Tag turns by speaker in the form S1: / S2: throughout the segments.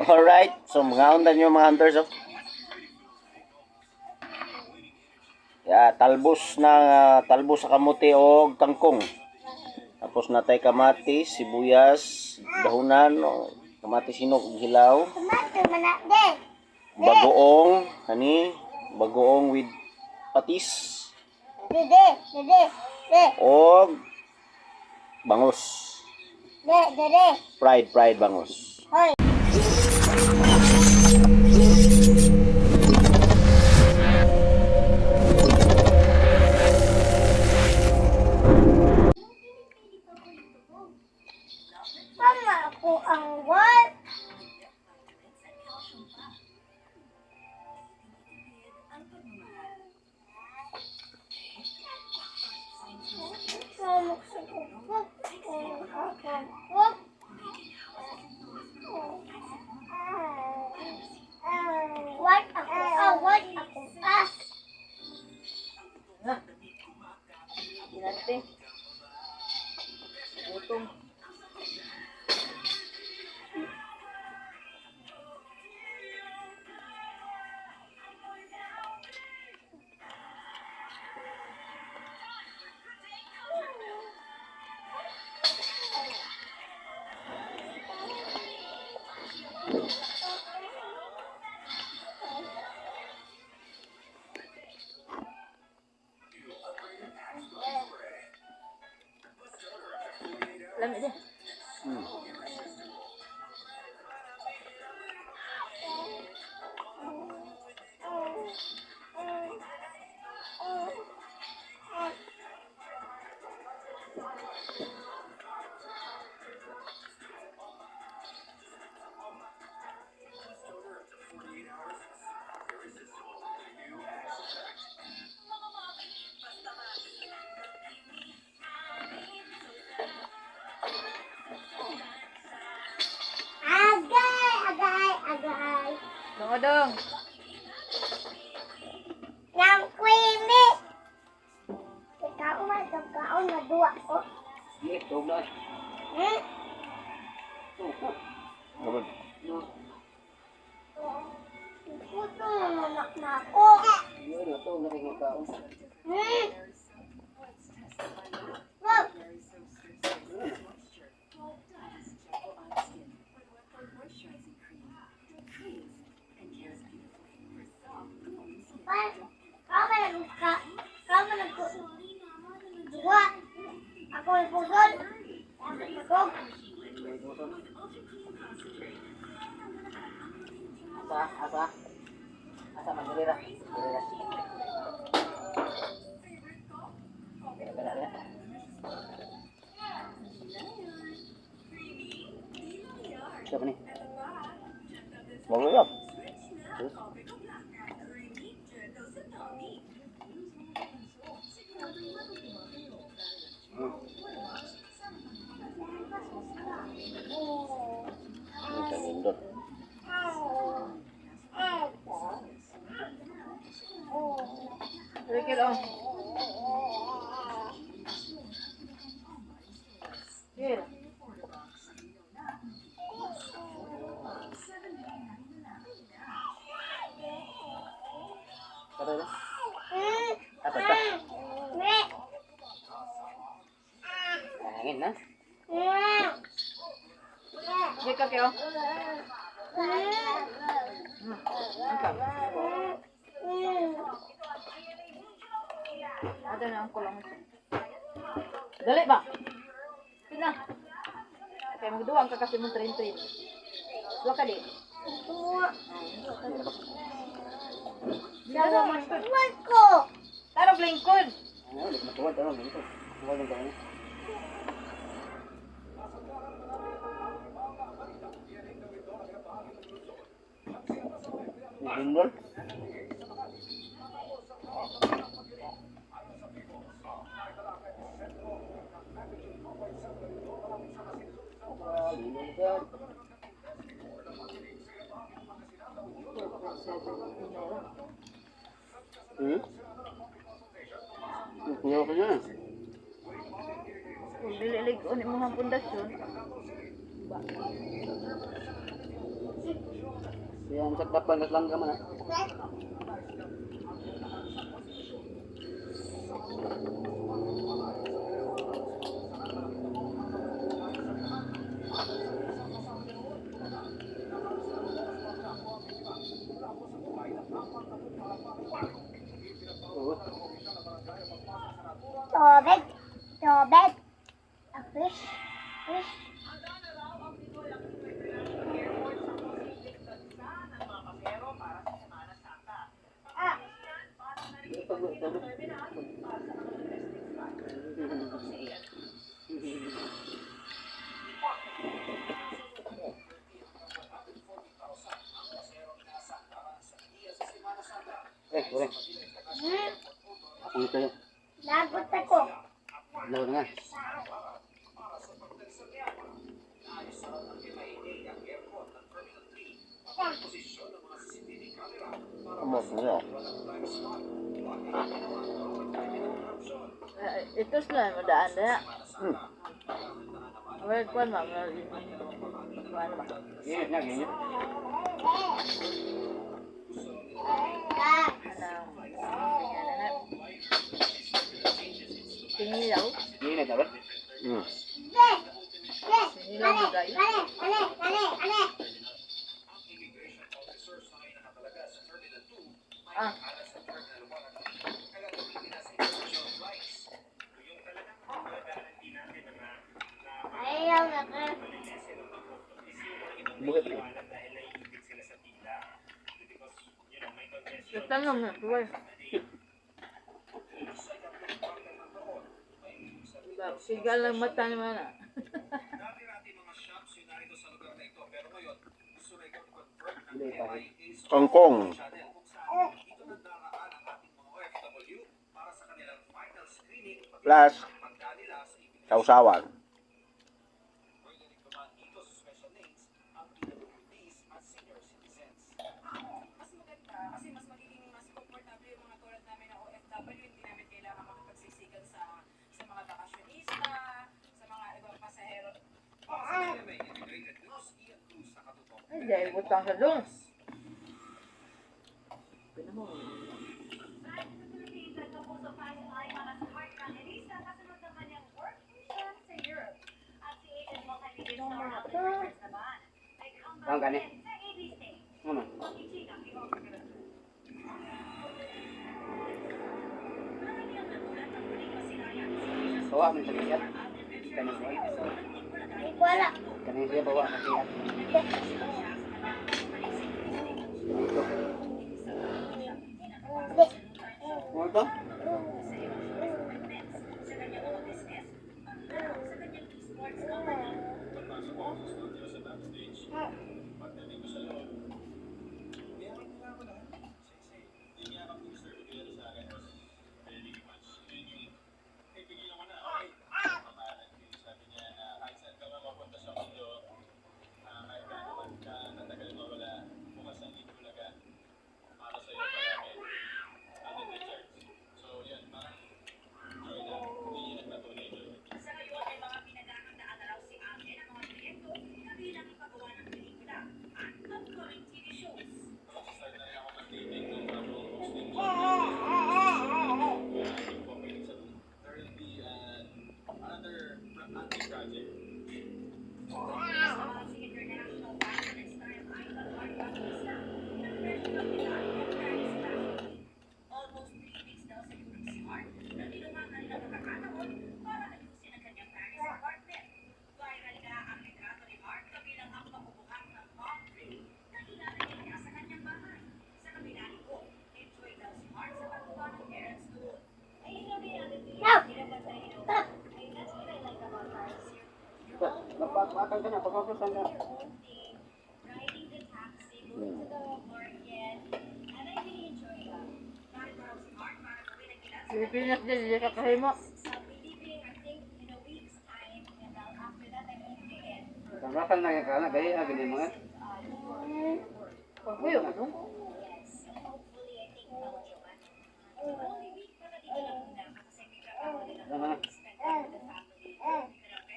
S1: Alright, so mga undan nyo, mga hunters, oh. Ya, talbos na talbos sa kamote og kangkong. Tapos natay kamatis, sibuyas, dahunan, oh, kamatis hinog ug hilaw,
S2: Tomato man na de.
S1: Bagoong, hani, bagoong with patis
S2: De de de de de
S1: og bangus.
S2: De de de.
S1: Fried bangus.
S2: Hoy. Mama ako ang what? What ako ah, what ako ah.
S3: Dinante. Gutom. Lami din.
S2: Agay, agay, agay.
S3: Dong dong.
S2: Nang kwimi. Ikaw man kaon maduwa ko.
S1: Gabon.
S2: Puto na na ako. Wag. Kama nag ka, kama nag duwa. Ako ay pusol. Ako.
S4: Asa, asa. Asa man diri ra. Diri ra. Diri ra, diri ra. Siapa ni?
S1: Bangus lah.
S4: Terus.
S1: Ini kan nindot.
S3: Rikil oh. Gil.
S4: Kata dah. Apa tak?
S2: Ne.
S4: Angin nah.
S3: Gil ka kayo. Angkat. Ada na ang kulang. Dali ba? Pina. Kaya magduwa ang kakasi mong train-train. Duwa ka di.
S2: Wag ko.
S3: Tarog lingkod.
S4: Ano, ulit matuwad ano, dito. Tuwad ang gawin.
S1: Nindot.
S4: Kuya ko niya.
S3: Kung dili lig ulit mo ang pundasyon.
S4: Yan, sa dapan, kas lang ka man ah. Oo.
S2: Tubig. Tubig. A fish. Fish. Ah.
S4: Eh, goreng. Ako ito yun.
S2: Lagot ako.
S4: Law na nga.
S1: Amo niyo.
S3: Eh, ito sila, madaan na. Wala kuan ma, wala kuan ba?
S4: Ginit na, ginit.
S2: Ah.
S3: Anang, tingnan na. Tingilaw.
S4: Ginit na ba?
S2: Le. Le.
S3: Tingilaw
S2: Ale.
S3: bugay.
S2: Ale. Ale. Ale. Ale.
S3: Ah.
S2: Ayaw na ka.
S4: Buhay pa rin.
S3: Tanong na, buhay. Sigal ang mata naman ah.
S4: Hindi pa rin.
S1: Kangkong. Plus sausawan.
S5: Mas maganda kasi mas magiging mas komportable yung mga tulad namin na OFW, hindi namin kailangan makipagsiksikan sa mga bakasyonista, sa mga ibang pasahero.
S3: Ay, dahil butang sa dong.
S4: Ang gani. Ano man? Bawa man sa kiyat. Kanin ko.
S2: Hindi ko alam.
S4: Kanin siya bawa sa kiyat. Dito.
S2: Le.
S4: Mo ito?
S2: No. Stop.
S4: Mapakakal ka na, pagkakusan ka.
S3: Pilipinas din, hindi ka kahimo.
S4: Bakal na ka na gaya gani mo eh.
S3: Pagkuyo ka dong.
S4: Ano na?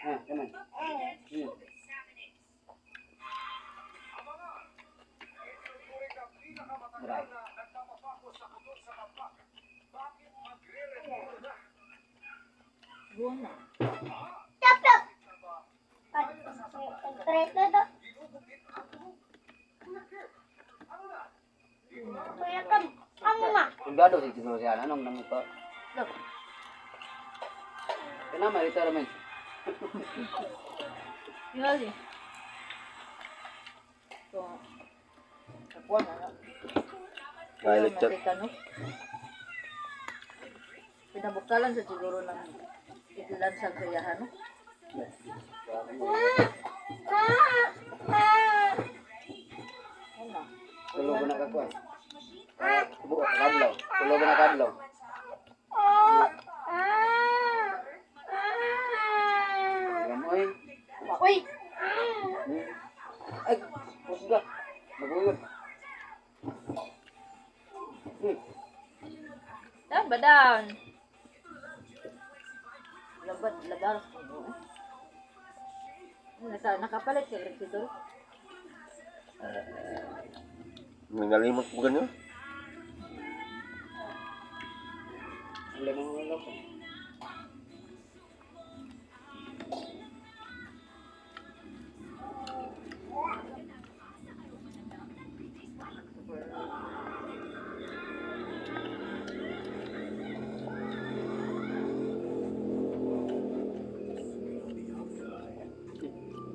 S4: Ah, kaman.
S2: Stop, stop. Pag na to. Kuya kam, amo na.
S4: Soldado si siguro siya. Anong nang ito?
S3: Look.
S4: Kaya may retirement.
S3: Yun eh. So, nakuha na na.
S1: Violet
S3: Kuya, matay ka, no? Pinabukalan sa siguro ng itilansang sayahan, no?
S2: Ah, ah,
S3: Ano?
S4: Tulo ko na kakuan. Buo, kadlaw. Tulo ko na kadlaw.
S2: ah, ah, ah.
S4: Alam mo eh.
S3: Uy!
S4: Ay, kusga. Maguyod.
S3: Down ba down? Labad, labar. Nasa, nakapalit sa Rexidor.
S1: Nangalimot mo ganyan.
S4: Wala mo wala ko.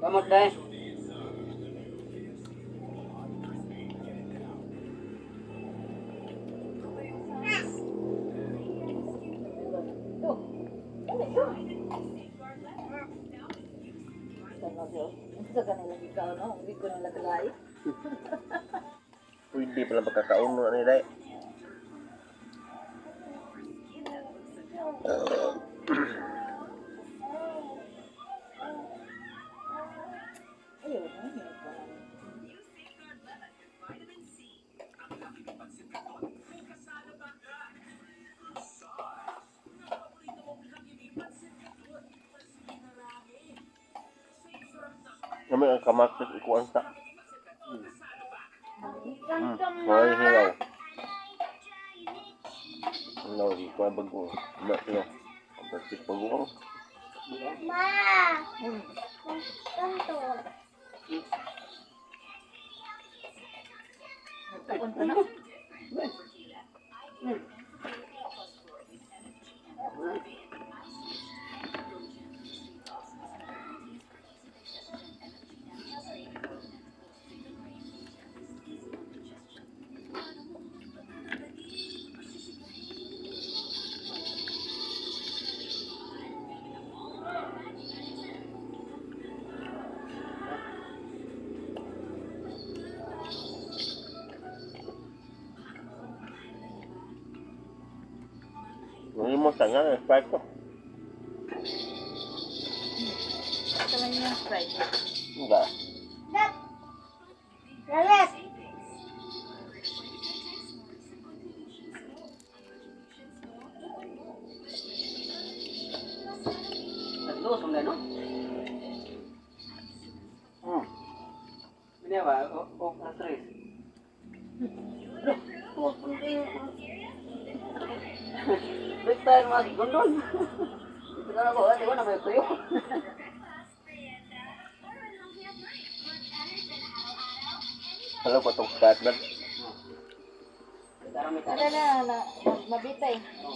S4: Kamot dai.
S3: Ito. Ano ito? Ano siya? Sa kanila ikaw, no? Hindi ko nila kalay.
S1: Pwede pala magkakaon no ani dai.
S3: Ayun, ano yun?
S1: Kami ang kamatis ikuan sa. Hoy hilaw. No, ikuan bago. Ma, no. Kamatis bago.
S2: Ma. Kanto.
S3: Nagtaon pa na.
S1: Ngalimot sa nga, Sprite ko.
S3: Ito man yung Sprite.
S1: Hindi.
S2: Dap. Lalit.
S4: Tatlo sungay no? Ini apa? O, o, tres. Loh, penting. Break tayo mga gondol. Ito na ako, ate ko na may tuyo.
S1: Alam ko itong Sprite man.
S4: Tara, may
S3: Ano
S4: tara.
S3: na, na, mabitay.
S4: Oh,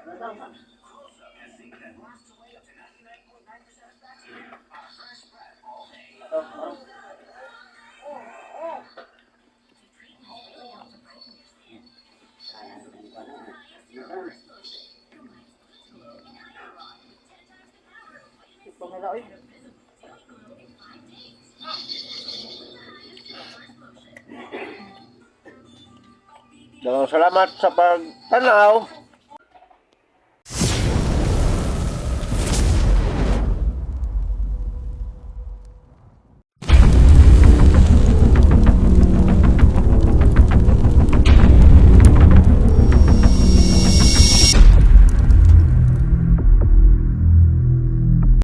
S4: may tayo na.
S3: Ito nila, oy.
S1: Daghang salamat sa pagtanaw.